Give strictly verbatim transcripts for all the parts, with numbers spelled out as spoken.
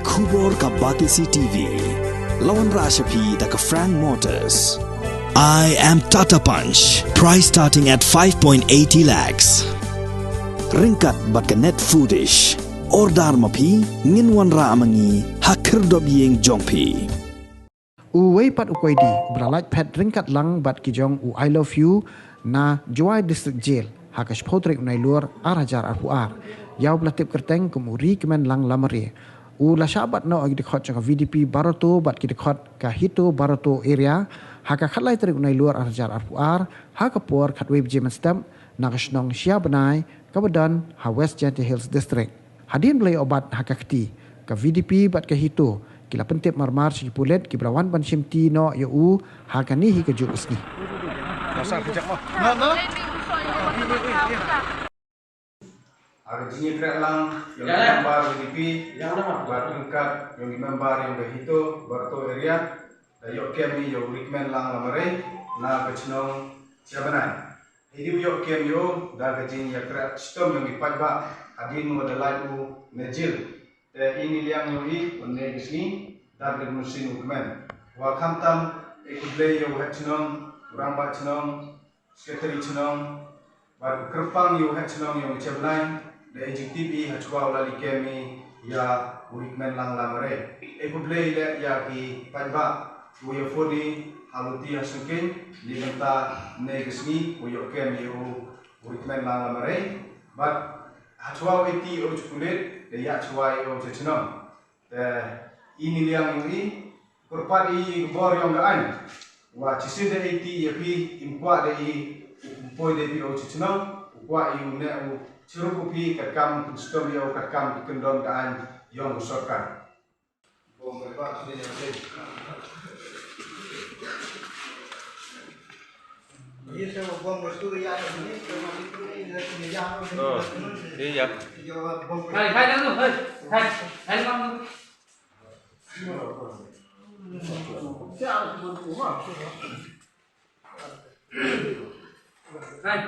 Khubor ka Batesi T V. La wanrah sha phi da ka Frank Motors. I am Tata Punch. Price starting at five point eighty lakhs. Ryngkat bad ka Net Foodish. Order ma phi, ngin wanrah ma ngi ha khyrdop ïing jong phi. Uwei pat u koidi uba la lait phet ryngkat lang bad ki jong u I Love You na Jowai District Jail ha ka shiphew tarik u Nailur ar hajar arphew ar, ïa uba la tip kyrteng kum u Rikmenlang Lamare, u la shah bat noh ha ki dkhot jong ka V D P Barato bad ki dkhot ka Hito Barato area ha ka khatlai tarik u Nailur ar hajar arphew ar ha ka por khatwei baje mynstep na ka shnong Shiabnai kaba don ha West Jaintia Hills District. Hadien ba la ïoh bat ha ka kti, ka V D P bad ka Hito ki la pyntip marmar sha ki pulit kiba la wan ban shimti noh ïa u ha kane hi kajuh ka sngi. Ha ka jingïakren lang ïa u member V D P bad ryngkat ïa u member ïa ka Hito Barato area, da ïoh kem ïa u Rikmenlang Lamare na ka shnong Shiabnai. Ïa u ïoh kem ïa u da ka jingïakren shitom ïa u paidbah hadien ba u da lait u na jil. Te i ngi liang ïa u i, u ne ka sngi da ka mynsiem u kmen. Wa khamtam, e khublei ïa u head shnong, u rangbah shnong, secretary shnong, bad u kyrpang ïa u head shnong ïa u Shiabnai, da e jingtip i ha shuwa u la leit kem i ïa u Rikmenlang Lamare. E khublei leh ïa ki paidbah, u ïa phone i ha Luti ha Syngkien, ne mynta ne ka sngi u ïoh kem ïa u Rikmenlang Lamare. Bad ha shuwa u ïa ti ïa u sha pulit, da ïa shuwa ïa u sha shnong. Te i ngi liang ïa u i, kyrpad i ka bor ïong ka aiñ. Wa shisien da i ti ïa phi, im kwah da i, u poi da phi ïa u sha shnong, u kwah i u ne u chirup u phi, katkam ki shitom ïa u, katkam ki kyndon ka aiñ ïong u sorkar. Oh, iya. Hai, hai, hai, hai, hai, hai, hai. Hai.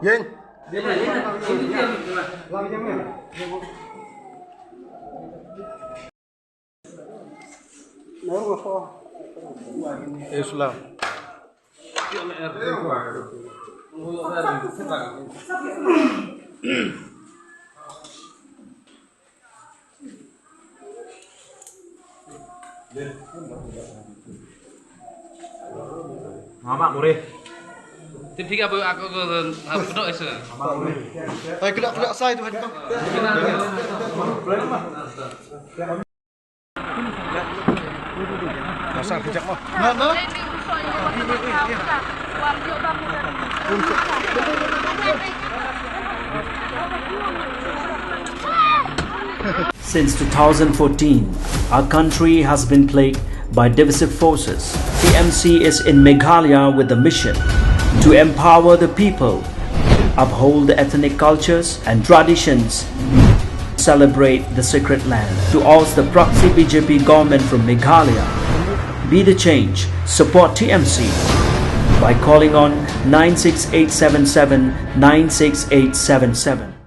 Yin. Islam. Mama mure. Tin tiga bu aku ke aku dok esa. Hai, kena, kena sai tu, hai, tu. Pasang kejap mah. Mana? Since two thousand fourteen, our country has been plagued by divisive forces. T M C is in Meghalaya with the mission to empower the people, uphold the ethnic cultures and traditions, celebrate the sacred land. To oust the proxy B J P government from Meghalaya, be the change, support T M C by calling on nine six eight seven seven nine six eight seven seven.